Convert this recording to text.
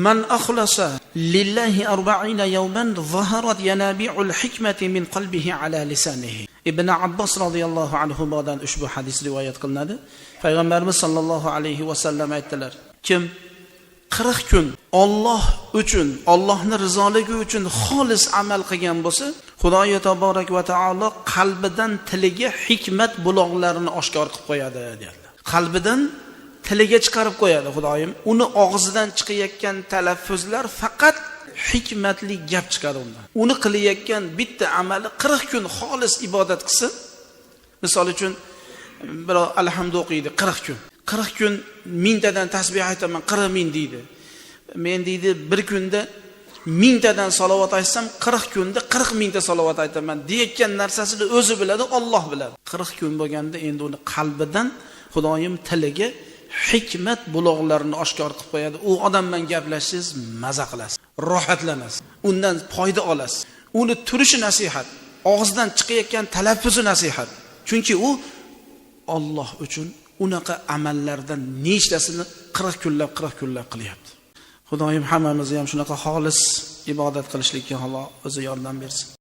Man akhlasa lillahi 40 yawman zaharat yanabi'ul hikmati min qalbihi ala lisanihi. Ibn Abbos radhiyallohu anhudan ushbu hadis rivoyat qilinadi. Payg'ambarimiz sallallohu alayhi va sallam aytdilar: kim 40 kun Alloh uchun, Allohning rizoligi uchun xolis amal qilgan bo'lsa, Xudoyo taborak va taolo qalbidan tiliga hikmat buloqlarini oshkor qilib qo'yadi dedilar. Qalbidan tiliga chiqarib qo'yadi Xudoyim. Uni og'zidan chiqayotgan talaffuzlar faqat hikmatli gap chiqadi undan. Uni qilayotgan bitta amali 40 kun xolis ibodat qilsa, misol uchun birov alhamdu o'qiydi 40 kun. 40 kun mingtadan tasbih aytaman, 40 ming deydi. Men deydi bir kunda mingtadan salovat aytsam, 40 kunda 40 mingta salovat aytaman deyotgan narsasini o'zi biladi, Alloh biladi. 40 kun bo'lganda endi uni qalbidan Xudoyim tiliga hikmat buloqlarini oshkor qilib qo'yadi. U odam bilan gaplashsangiz maza qilasiz, rohatlanasiz, undan foyda olasiz. Uni turishi nasihat, og'zidan chiqayotgan talaffuzi nasihat. Chunki u Alloh uchun unaqa amallardan nechtasini 40 kunlab 40 kunlab qilyapti. Xudoyim hammamizni ham shunaqa xolis ibodat qilishlikka Alloh o'zi yordam bersin.